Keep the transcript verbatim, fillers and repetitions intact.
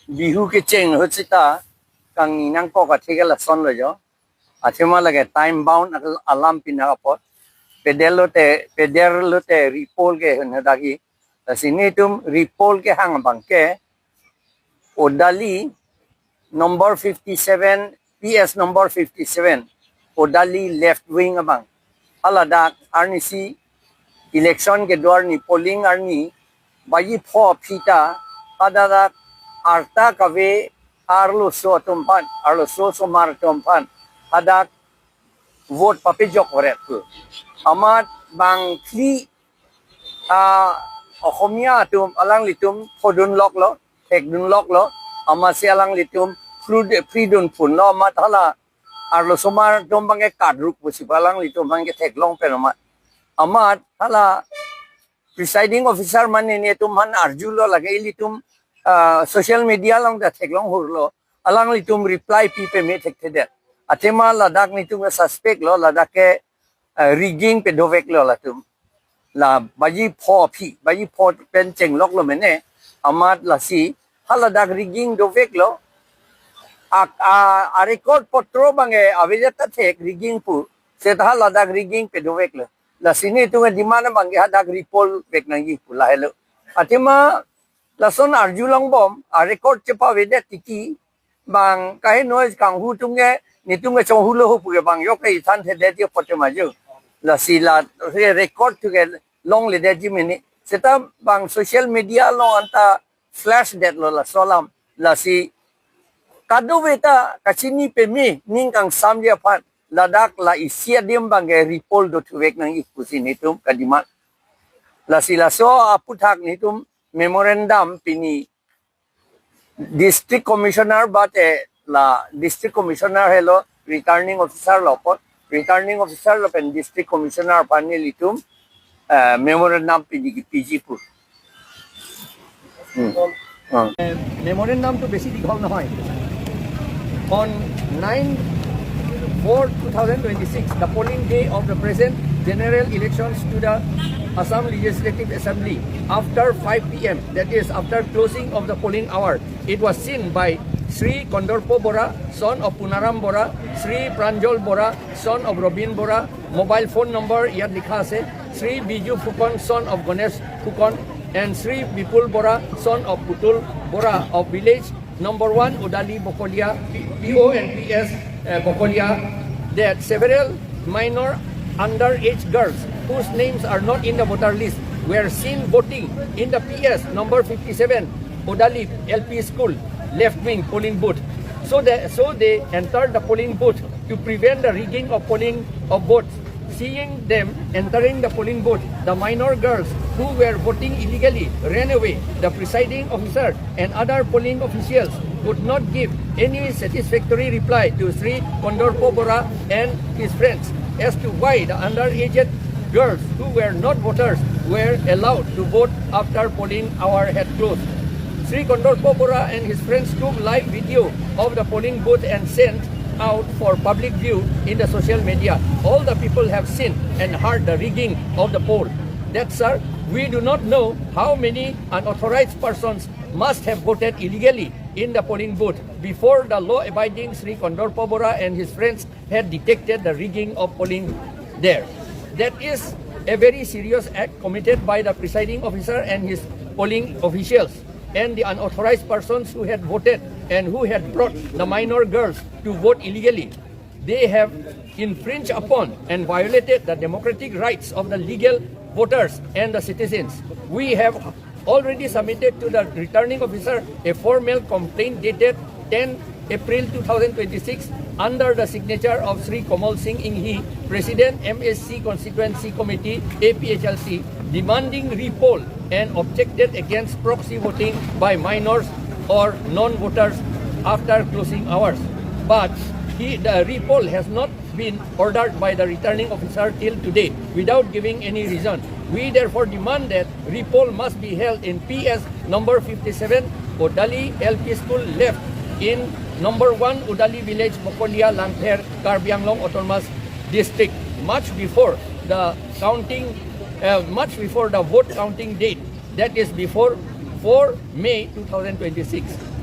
Bihu kecheng ahut seta kangni nangkok athe ke lason lo jo. Athema lake time bound al-, alam pinaka apot. Peder lote, peder lote repoll ke hon hadaki. Lasi netum repoll kehang abang ke Odali number fifty-seven, P S number fifty-seven, Odali left wing abang. Haladak arnisi election kedo arni, polling arni, baji pho aphi ta, haladak arta kave arloso atum aphan, arloso osomar atum aphan, hadak vote papejok varet pu. Amat bangphli, ah, Ohomia atum alanglitum phodun loklo, thekdun loklo, amatsi alanglitum free, free dun phunlo, amat hala arloso osomar atum abang ke kadruk pusi alanglitum abang ke theklong pen amat. Amat hala presiding officer mane netum aphan arjulo lake ilitum, ah, social media along ta theklong hurlo, alanglitum reply pi peme thekthedet. Athema ladak netum ke suspect lo, ladak ke, ah, rigging pedovek lo latum. La baji pho aphi, baji pho pen chenglok lo mene, amat lasi haladak rigging dovek lo. A, a, a record potro abang ke avedet ta thek rigging pu, seta haladak rigging pedovek lo. Lasi netum ke demand abang ke hadak repoll vek nangji pu lahelo. Athema lason arjulongbom, a record chepavedet titi, bang kaheno kanghu atum ke, netum ke chonghulo ho pu ke bang yok ke ithan thedet je pote maju. Lasi la re-, record atum ke longledetji mene. Seta bang social media along anta flash detlo laso alam. Lasi kadokave ta kachini peme ning kangsam dia aphan ladak la isi adim abang ke repoll dothuvek nangji pusi netum kademand. Lasi laso aphuthak netum memorandum pini District Commissioner bate la District Commissioner helo returning officer lo apot, returning officer lapen District Commissioner aphan nelitum, eh, memorandum pini kipiji pu. Hmm. Hmm. Memorandum to besi dighol nohoi. On nine four two thousand twenty-six, the polling day of the present general elections to the Assam Legislative Assembly, after five P M, that is after closing of the polling hour, it was seen by Sri Kondorpo Bora, son of Punaram Bora, Sri Pranjol Bora, son of Robin Bora, mobile phone number ইয়াত লিখা আছে, Sri Biju Fukan, son of Ganesh Fukan, and Sri Bipul Bora, son of Putul Bora of village number one, Odali Bokolia, P-, P O and P S, uh, Bokolia, that several minor underage girls whose names are not in the voter list were seen voting in the P S number fifty-seven, Odali L P School, left wing polling booth. So they, so they entered the polling booth to prevent the rigging of polling of votes. Seeing them entering the polling booth, the minor girls who were voting illegally ran away. The presiding officer and other polling officials could not give any satisfactory reply to Sri Kondorpo Bora and his friends as to why the underaged girls who were not voters were allowed to vote after polling hour had closed. Sri Kondorpo Bora and his friends took live video of the polling booth and sent out for public view in the social media. All the people have seen and heard the rigging of the poll. That, sir, we do not know how many unauthorized persons must have voted illegally in the polling booth before the law-abiding Sri Kondorpo Bora and his friends had detected the rigging of polling there. That is a very serious act committed by the presiding officer and his polling officials and the unauthorized persons who had voted and who had brought the minor girls to vote illegally. They have infringed upon and violated the democratic rights of the legal voters and the citizens. We have already submitted to the returning officer a formal complaint dated ten April two thousand twenty-six under the signature of Sri Kamal Singh Inghi, President M S C Constituency Committee, A P H L C, demanding repoll and objected against proxy voting by minors or non-voters after closing hours. But he, the repoll has not been ordered by the returning officer till today without giving any reason. We therefore demand that repoll must be held in P S number fifty-seven, Odali L P School left in number one Odali Village, Bokolia, Langpher, Karbi Anglong Autonomous District, much before the counting, uh, much before the vote counting date, that is before four May two thousand twenty-six.